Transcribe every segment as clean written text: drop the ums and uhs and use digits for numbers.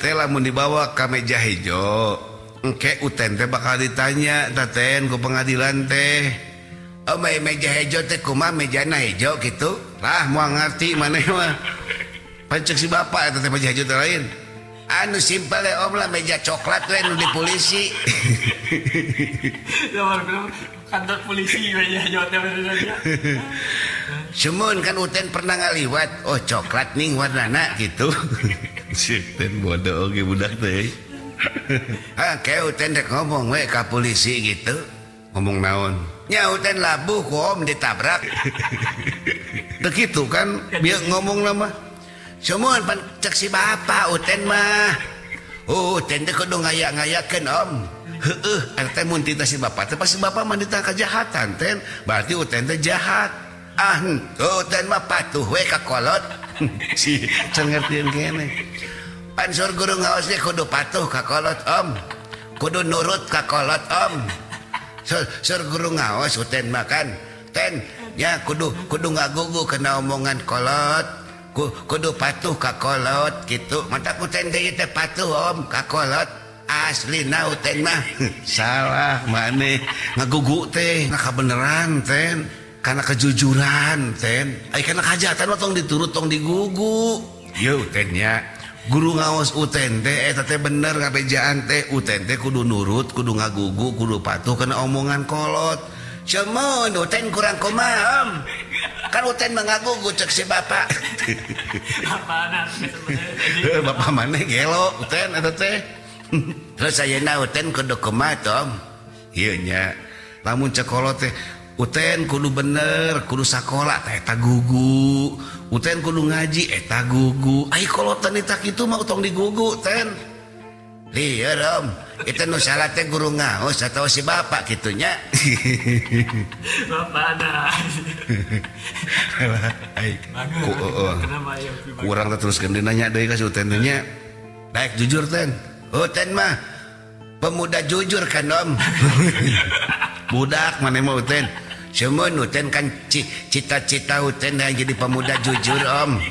teh lamun dibawa ka meja hejo engke Uten teh bakal ditanya taten ku pengadilan teh. Oh meja hejo teh kumaha mejana hejo gitu lah moal ngarti maneh mah. Pancek si bapak eta teh meja hejo teh lain. Anu simpel ya om lah meja coklat we nu di polisi. Kantor polisi meja hejo teh bener. Semun kan Uten pernah ngaliwat, oh coklat nih warnana gitu. Si Uten bodoh oge budak teh. Ha ke Uten rek ngomong we ka polisi gitu. Ngomong naon? Nya Uten labuh ku om ditabrak. Teu kitu kan bieu ngomong mah. Semun pan cek si bapak Uten mah. Oh Uten teh kudu ngaya-ngayakeun om. Heueuh eta teh mun titah si bapak teh pasti bapak mah ditah kejahatan ten. Berarti Uten teh jahat. Ah henteu Uten mah patuh we ka kolot. Si can ngertieun keneh. Pan sur guru ngaos ge kudu patuh ka kolot om. Kudu nurut ka kolot om. Sur guru ngaos Uten mah kan. Ten nya kudu ngagugu kana omongan kolot. Kudu patuh ka kolot gitu. Mata Uten teh teh patuh om ka kolot. Aslina Uten mah. Salah maneh ngagugu teh ngakabeneran ten. Karena kejujuran ten. Ai kana kajahatan mah tong diturut tong digugu. Yeuh Uten nya. Guru ngaos Uten teh eta teh bener ngabejaan teh Uten teh kudu nurut, kudu ngagugu, kudu patuh kana omongan kolot. Semun Uten kurang kumaha om. Kan Uten mah ngagugu cek si bapak. Bapak maneh gelo Uten eta teh. Terus ayeuna Uten kudu kumaha teh om? Ieu nya. Lamun cek kolot teh Uten kudu bener, kudu sakola teh eta gugu. Uten kudu ngaji eta gugu. Ai kolotan eta kitu mah tong digugu ten. Lieur om, itu nu salah teh guru ngaos atau si bapak kitunya. Bapak ada. Ai kurang teh teruskeun deui nanya deui ka si Uten teh nya. Daek jujur ten. Uten mah pemuda jujur kan om. Budak maneh mah Uten. Semun Uten kan cita-cita Uten yang jadi pemuda jujur om.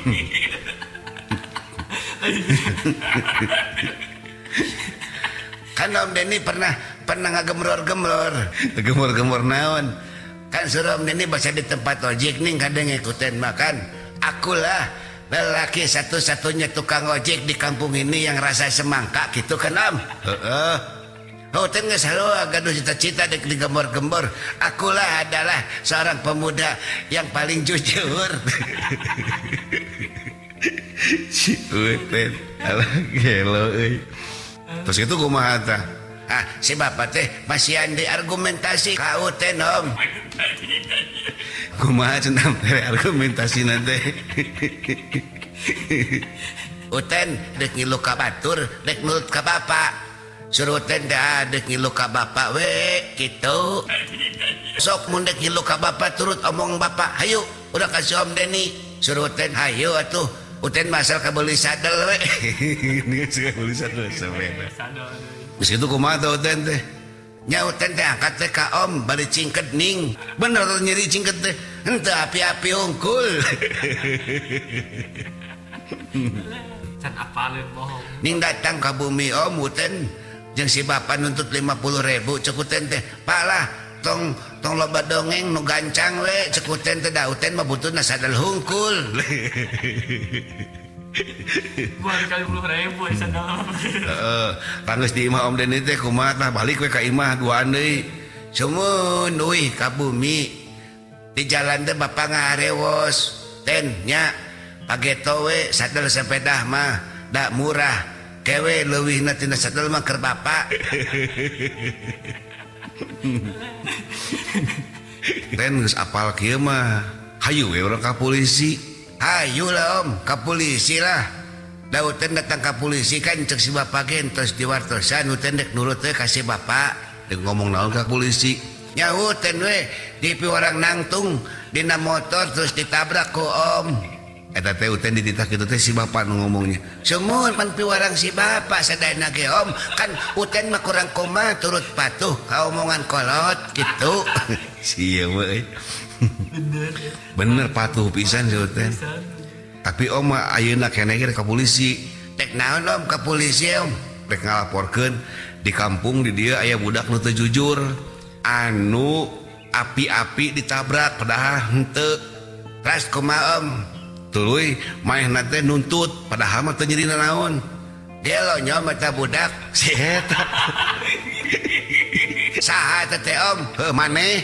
Kan Om Denny pernah ngagemror-gemror. Gemor-gemor naon? Kan suruh Om Denny bahasa di tempat ojek nih kadang ngikutin makan. Akulah lelaki satu-satunya tukang ojek di kampung ini yang rasa semangka gitu kan om. Heeh. Uten geus sarua gaduh cita-cita dek digembor-gembor. Akulah adalah seorang pemuda yang paling jujur. Si Uten alah gelo euy. Terus itu kumaha tah? Ah, si bapak teh masihan diargumentasi ka Uten om. Kumaha cenah mere argumentasi teh. Uten dek ngilu ka batur, dek nurut ka bapak. Suruh Uten teh dek ngilu ka bapak we kitu. Sok mun dek ngilu ka bapak turut omong bapak. Hayu, udah kasih Om Denny. Suruh Uten hayu atuh. Uten masal kabeuli sadel we. Ini sih kabeuli sadel sampean. Geus kitu kumaha teh Uten teh? Nya Uten teh angkat teh ka Om bari cingket ning. Bener teh nyeri cingket teh. Henteu api-api hungkul. Can apaleun bohong. Ning datang ka bumi Om Uten jeung si bapak nuntut 50.000 cek Uten teh. Pak lah tong loba dongeng nu gancang we cek Uten teh da Uten mah butuhna sadel hungkul. Buat kali 10.000 sadel. Heeh, tanggeus di imah Om Denny teh kumaha tah balik we ka imah duaan deui. Sumun euy ka bumi. Di jalan teh bapak ngarewos ten nya pageto we sadel sepedah mah da murah. Kewe leuwihna tina sadel mah keur bapak. Ten geus apal kieu mah. Hayu we urang ka polisi. Hayu lah om, ka polisi lah. Da Uten datang ka polisi kan cek si bapak ge entos diwartosan Uten dek nurut we ka si bapak. Dek ngomong naon ka polisi. Nya Uten we di piwarang nangtung dina motor terus ditabrak ku om. Eta teh Uten dititah kitu teh si bapak nu ngomongnya. Sumuhun pan piwarang si bapak sadayana ge om, kan Uten mah kurang kumaha turut patuh ka omongan kolot gitu. Sia we. Bener patuh pisan si Uten. Tapi om mah ayeuna keneh ge ka polisi. Dek naon Om ka polisi Om? Dek ngalaporkeun di kampung di dieu aya budak nu teu jujur anu api-api ditabrak padahal henteu. Ras kumaha Om? Tuluy manehna teh nuntut padahal mah teu nyeri nanaon. Dia lonyo mata budak si eta. Saha eta teh Om? Heuh maneh.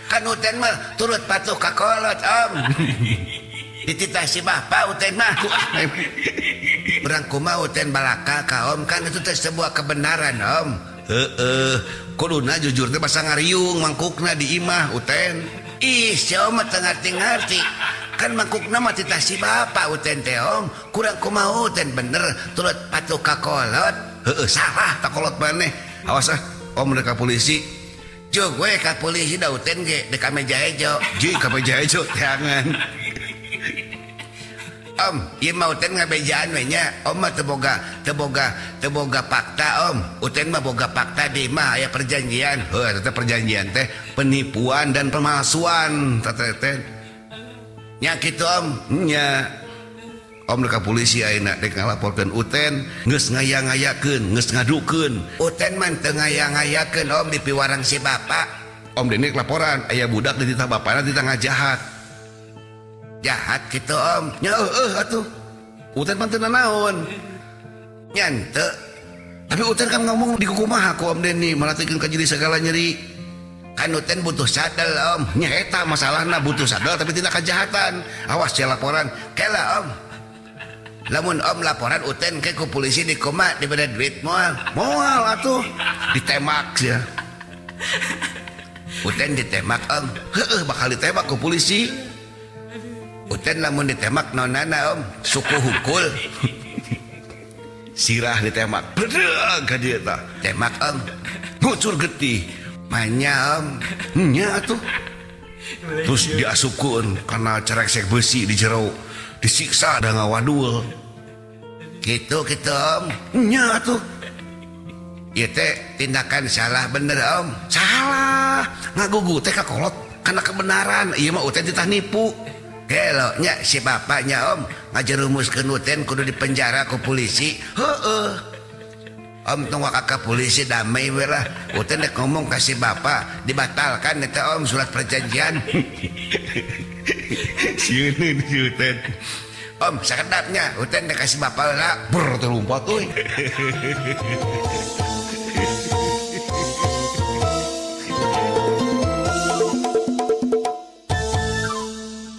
Kan Uten mah turut patuh ka kolot Om. Dititah si bapak Uten mah. Urang kumaha Uten balaka ka Om, kan itu teh sebuah kebenaran Om. Heeh, kuduna jujur teh basa ngariung mangkukna di imah Uten. Ih, si Om mah teu ngarti-ngarti. Kan mangkukna mah titah si bapak Uten teh Om. Kurang kumaha Uten bener turut patuh ka kolot. Heeh, salah tak kolot maneh. Awas ah, Om rek ka polisi. Jug we ka polisi da Uten ge dek ka meja hejo. Ji ka meja hejo teangan. Om, ieu mah Uten ngabejaan we nya. Om mah teu boga fakta Om. Uten mah boga fakta di mah aya perjanjian. Heuh, eta perjanjian teh penipuan dan pemalsuan teh teh. Nya kitu Om, nya. Om rek ka polisi ayeuna dek ngalaporkeun Uten geus ngaya-ngayakeun, geus ngadukeun. Uten mah teu ngaya-ngayakeun Om di piwarang si bapak. Om Deni laporan aya budak dititah bapana dititah ngajahat. Jahat gitu Om. Nya heueuh atuh. Uten mah teu nanaon. Nya henteu. Tapi Uten kan ngomong di kumaha ku Om Deni malatikeun ka jadi segala nyeri. Kan Uten butuh sadel Om. Nya eta masalahna butuh sadel tapi tidak kejahatan. Awas sia laporan. Kela Om. Lamun Om laporan Uten ke ku polisi di koma dibere duit moal. Moal atuh. Ditembak sia. Uten ditembak Om. Heueuh bakal ditembak ku polisi. Uten lamun ditembak nonana Om, suku hukul. Sirah ditembak. Bedeg ka dieu tah. Tembak Om. Ngucur getih. Manya Om. Nya atuh. Terus diasupkeun kana cereksek besi di jero. Disiksa da ngawadul. Gitu gitu Om. Nya atuh. Ieu teh tindakan salah bener Om. Salah. Ngagugu teh ka kolot kana kebenaran. Ieu mah Uten titah nipu. Gelo nya si bapaknya Om ngajerumuskeun Uten kudu dipenjara ku polisi. Heueuh. Om tong ka polisi damai we lah. Uten dek ngomong ka si bapak dibatalkan eta Om surat perjanjian. Sieun si Uten. Om sakedapnya Uten dek ka si bapak heula ber teh lompat euy.